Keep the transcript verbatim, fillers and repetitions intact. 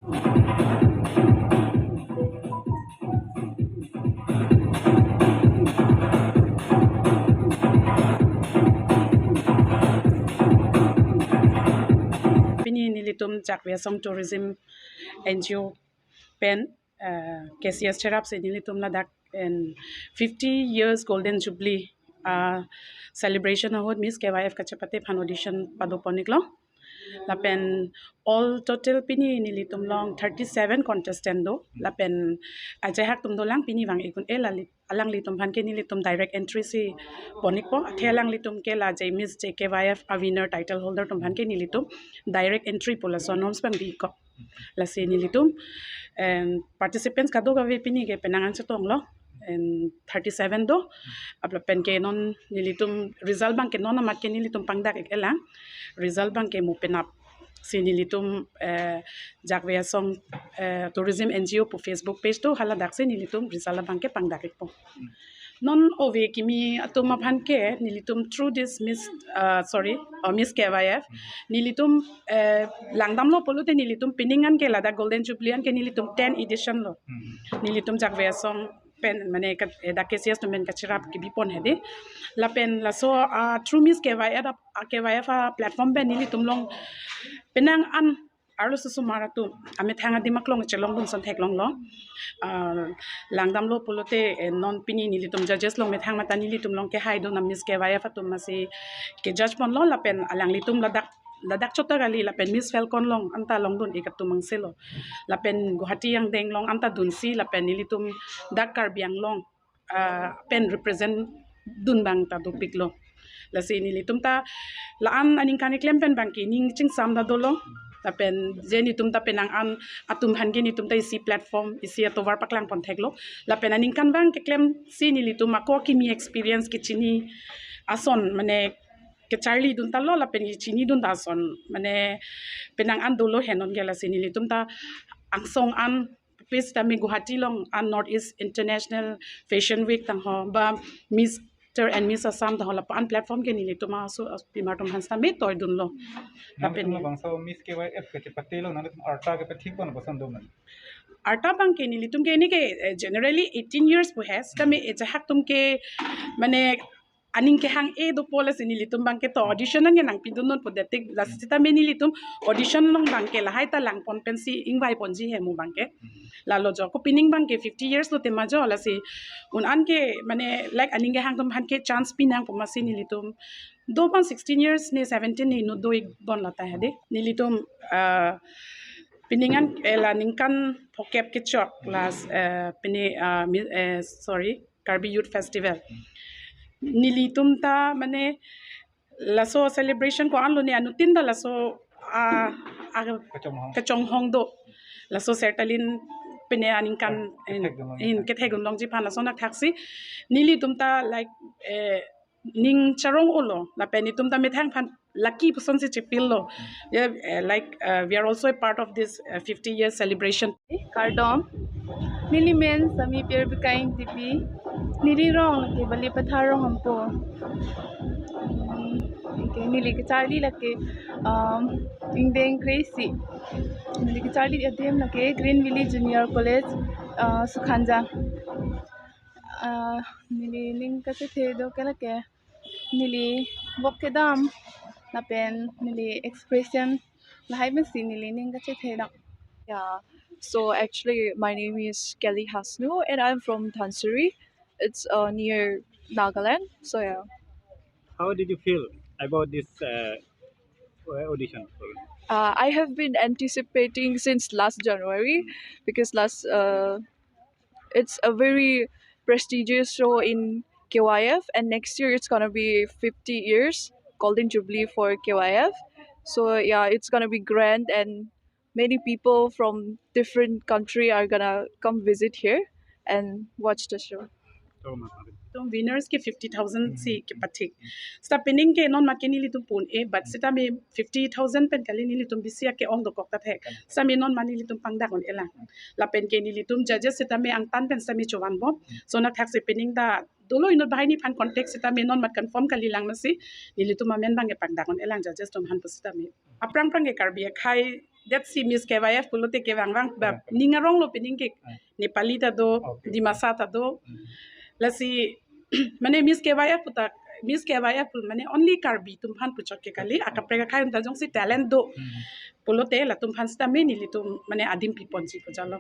Pini nelitum Jakve Asong Tourism N G O pen, eh, K C S cherapsi nelitum ladak en fifty years Golden Jubilee, ah, celebration ahut Miss K Y F kachepate aphan audition padopon-iklo. Lapen all total pini nelitum along thirty-seven contestant do. Lapen ajahak atum dolang, pini vang-ik un-e, lali alanglitum aphan ke nelitum direct entry si pon-ikpo. Athe alanglitum ke la J Miss J K Y F a winner title holder atum aphan ke nelitum direct entry pu laso norms abang bi-ikpo. Lasi nelitum, em, participants kadokave pini ke penang an chetonglo, em, thirty-seven do. Apot lapen ke non nelitum result abang ke non amat ke nelitum pangdak-ik-elang. Result abang ke mo penap si nelitum, eh, Jakve Asong, eh, Tourism N G O pu Facebook page do, haladak si nelitum result abang ke pangdak-ikpo. Non ove kimi atum aphan ke nelitum through this Miss, uh, sorry, uh, Miss K Y F, nelitum, eh, langdamlo pulote nelitum pining an ke ladak Golden Jubilee an ke nelitum ten edition lo. Hmm. Nelitum Jakve Asong pen mane ka, eh, dak K C S atum pen kacherap kebipon hedi. Lapen laso, ah, through Miss K Y F, ah, K Y F a platform pen nelitum along penang an arlo susumar atum amethang adim aklong chelongdun ason theklonglo. Ah, langdamlo pulote, eh, non pini nelitum judges along methang mate nelitum along kehaidun a Miss K Y F atum masi kejudge ponlo, lapen alanglitum ladak, ladak chot ta kali, lapen Miss Falcon along anta longdun-ik atum angse lo. Lapen Guwahati angdeng along anta dunsi, lapen nelitum dak Karbi Anglong, ah, pen represent dun abang ta dopiklo. Lasi nelitum ta la-an aningkan keklem pen abang ke ning chingsam ta dolo. Lapen je nelitum ta penang an atum aphan ke nelitum ta isi platform, isi atovar paklangpon theklo. Lapen aningkan abang keklem si nelitum ako kimi experience kechini ason, mane kecharlidun ta lo, lapen kechinidun ta ason, mane penang an dolo he non ke. Lasi nelitum ta angsong an pis tame Guwahati along an North East International Fashion Week tangho ba Mister and Miss Assam tangho, lapu an platform ke nelitum aso, aso pimar atum aphan sitame toidunlo. Lapen nangtum labangso Miss K Y F kachepatelo, nangtum arta kepathiponpo ason do ma? Arta abang ke nelitum ke ini ke, eh, generally eighteen years pu he, sitame ajahak atum ke mane aning kehang-e dopo, lasi nelitum abang ke to audition an ke nangpidun non pu detik, lasi sitame nelitum audition along abang ke lahai ta langpon pensi ingvaiponji he mo abang ke. Lalo jo, kopining abang ke fifty years lote ma jo, lasi un an ke mane like aning kehang atum aphan ke chance pinangpo masi nelitum do abang sixteen years ne seventeen ne inut do-ikbom lata hedi. Nelitum, ah, pining an, eh, la ningkan phokep kechok las, eh, pini, ah, mi-, eh, sorry, Karbi Youth Festival. Nelitum ta mane laso celebration ko-an lo ne anuttin ta laso, ah, ah, kachonghong, kachonghong do. Laso sertalin pine aningkan, ah, in, kethekdun longji, in kethekdun longji aphan lason athaksi nelitum ta like, eh, ning charong-olo, lapen nelitum ta methang aphan lucky pusonsi chepilo. Yeah, eh, like, uh, we are also a part of this, uh, fifty year celebration. Kardom. Neli men Sami Pirbikang Tipi. Neli rong lake Balipathar Ronghangpo. Okay, neli kecharli lake, um, ingdeng kre-isi. Neli kecharli adim lake Green Valley Junior College, uh, Sukhanja. Uh, neli ning kachethe do ke lake neli vok kedam lapen neli expression lahai pensi neli ning kachethe dam. Yeah. So actually, my name is Kelly Hasnu, and I'm from Dhansiri. It's, uh, near Nagaland. So yeah. How did you feel about this, uh, audition? Uh, I have been anticipating since last January because last, uh, it's a very prestigious show in K Y F, and next year it's gonna be fifty years Golden Jubilee for K Y F. So yeah, it's gonna be grand, and many people from different country are gonna come visit here and watch the show. Nelitum winners ke fifty thousand si kepathik. Sita pining ke non mat ke nelitum pun-e, but sitame fifty thousand pen kali, nelitum bisi ake-ong dokok ta thek. Sitame non mat nelitum pangdak un-elang. Lapen ke nelitum judges sitame angtan pen sitame chovanbom. Lason athaksi pining ta dolo inut banghini aphan contact sitame non mat confirm kalilang masi nelitum amen abang ke pangdak un-elang judges atum aphan pusitame. Aphrang phrang ke Karbi akhei That si Miss K Y F pulote kevang vang ba Correct, correct. ning arong lo pining ke Ah. Nepali ta do, Okay. Dimasa ta do. Mhm. Lasi mane Miss K Y F puta, Miss K Y F pul mane only Karbi atum aphan puchot ke kali, akaprek akhei atum ta jongsi talent do Mhm. pulote latum aphan sitame nelitum mane adim piponji pu jalo.